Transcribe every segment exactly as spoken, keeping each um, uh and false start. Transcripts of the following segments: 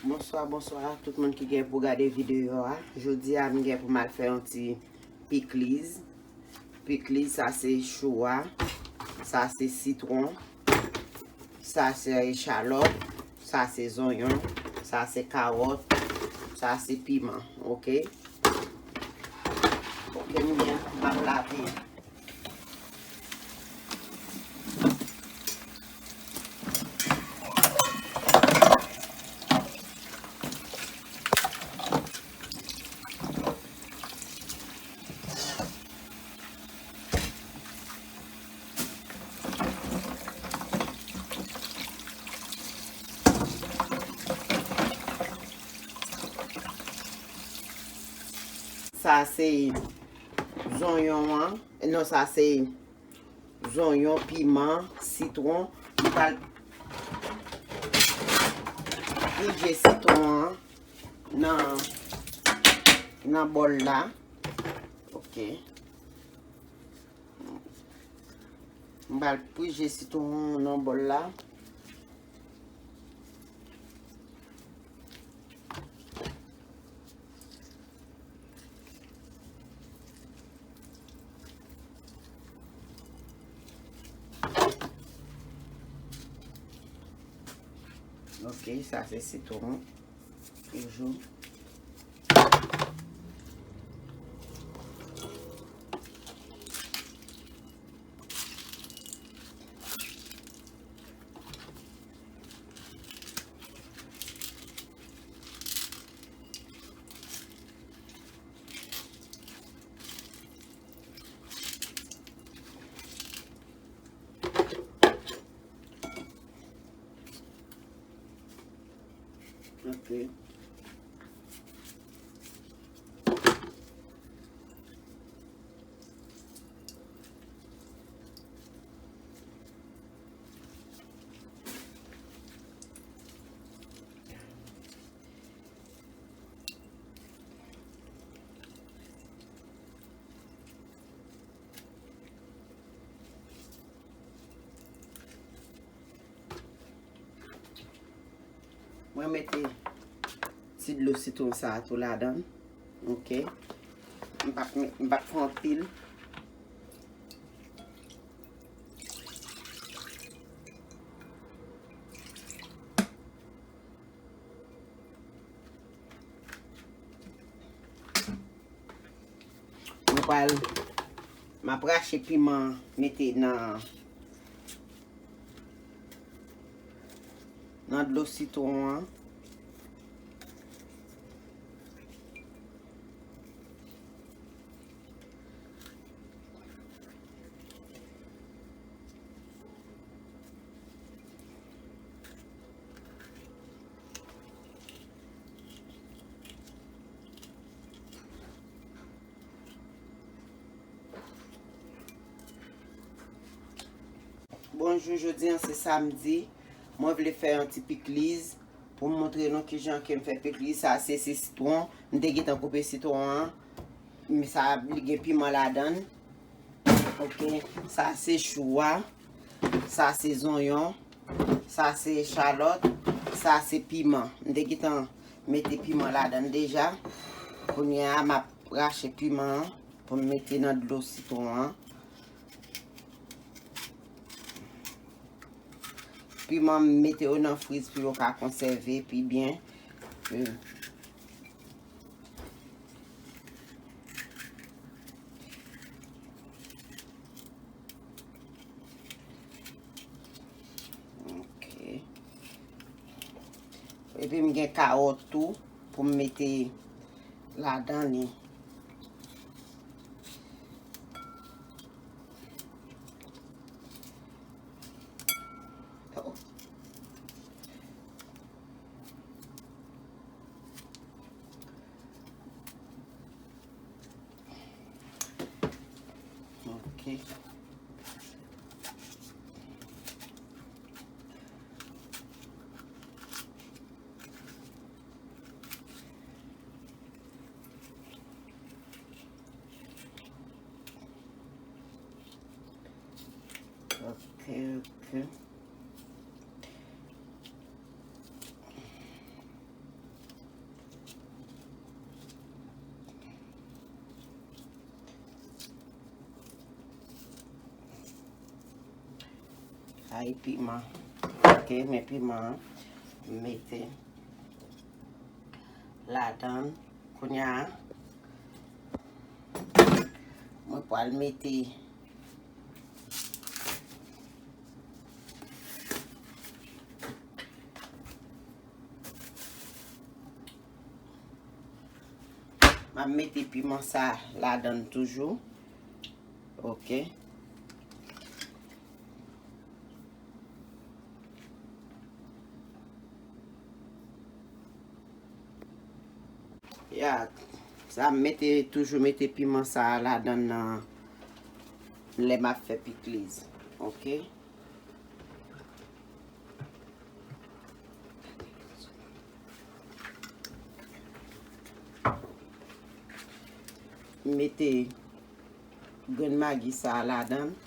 Bonswa, bonswa tout moun ki gen pou gade videyo a. Jodi a, m gen pou m al fè yon ti pikliz. Pikliz, sa se chou a, sa se sitwon, sa se echalòt, sa se zonyon, sa se kawòt, sa se piman, oke? Oke, m gen, m ap lave. Sa se zonyon an. Non, sa se zonyon, piman, sitwon. M pral pije sitwon an nan, nan bòl la. Oke. M pral pije sitwon an nan bòl la. Oke, sa se sitwon. Toujou. Ok. Mwen mete ti dlo sitwon sa a tou ladan l. Ok. M p ap met, m p ap fè anpil. Mwen pral, m ap rache piman an, mete nan, nan dlo sitwon an. Bonjou, jodi a se samdi. Mwen vle fè yon ti pikliz pou m montre nou kijan ke m fè pikliz. Sa se, se sitwon. M te gentan koupe sitwon an. Men sa, li gen piman ladan l. Ok. Sa se chou a. Sa se zonyon. Sa se echalòt. Sa se piman. M te gentan mete piman ladan l deja. Kounye a, m ap rache piman an pou m mete nan dlo sitwon an. Piman, m mete yo nan friz pou yo ka konsève pi byen. Ok. Epi m gen kawòt tou pou m mete ladan li. Oh. Ok. Ok, ok. Ay, piman. Ok, men piman an, m mete ladan l. Kounye a, mwen pral mete M ap mete piman sa ladan l toujou. Ok. Ya, sa m mete, toujou mete piman sa ladan nan lè m ap fè pikliz. Ok. Mete grenn magi sa a ladan l.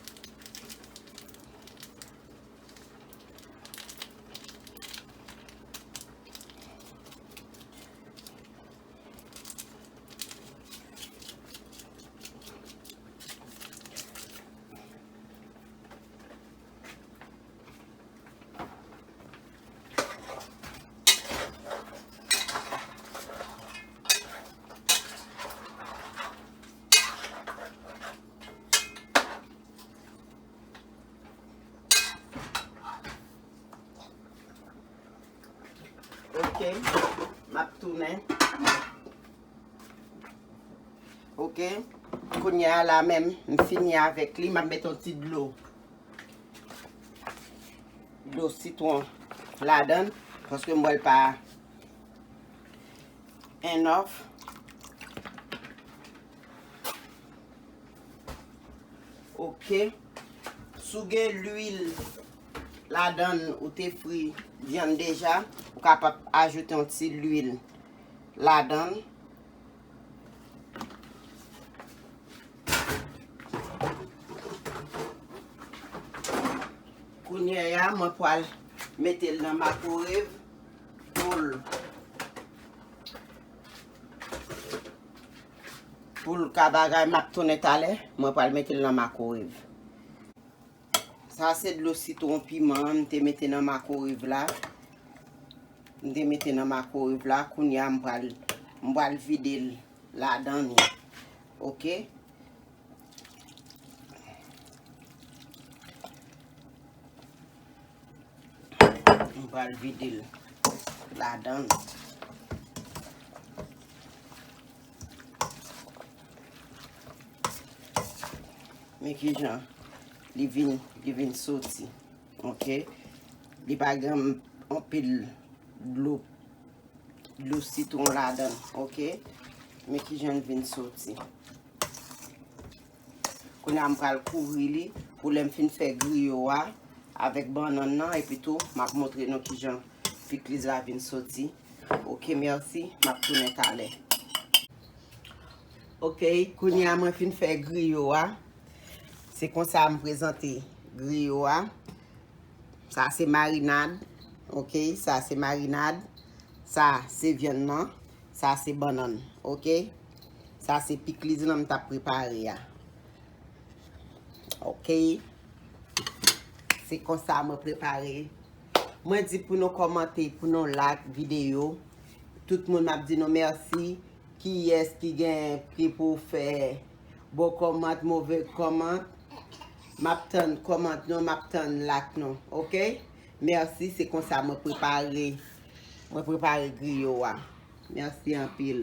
Ok, m ap tounen. Ok, kounye a la menm, m fini avèk li, m ap mete yon ti dlo. Dlo sitwon ladan l, paske m wè l pa enough. Ok. Si w gen lwil ladan l, ou te fri vyann deja, ou kapab ajoute yon ti lwil ladan l. Kounye a, mwen pral mete l nan makwowev pou l, pou l ka bagay, m ap tounen talè, mwen pral mete l nan makwowev. Sa se dlo sitwon piman an m te mete nan makwowev la. M te mete nan makwowev la. Kounye a m pral, m pral vide l ladan li. Ok? M pral vide l ladan l. Men kijan li vin, li vin soti. Ok? Li pa gen anpil dlo, dlo sitwon ladan l. Ok? Men kijan l vin soti. Kounye a m pral kouvri li pou lè m fin fè griyo a avèk bannann nan, epi tou m ap montre nou kijan pikliz la vin soti. Ok, mèsi, m ap tounen talè. Ok, kounye a mwen fin fè griyo a. Se konsa m prezante griyo a. Sa se marinad. Ok, sa se marinad. Sa se vyann nan. Sa se bannann. Ok. Sa se pikliz lan m t ap prepare a. Ok. Se konsa mwen prepare. Mwen di pou nou kòmante, pou nou like videyo. Tout moun m ap di nou mèsi. Kiyès ki gen, ki pou fè bon kòmant, move kòmant? M ap tann kòmant nou, m ap tann like nou, ok? Mèsi, se konsa mwen prepare, mwen prepare griyo a. Mèsi anpil.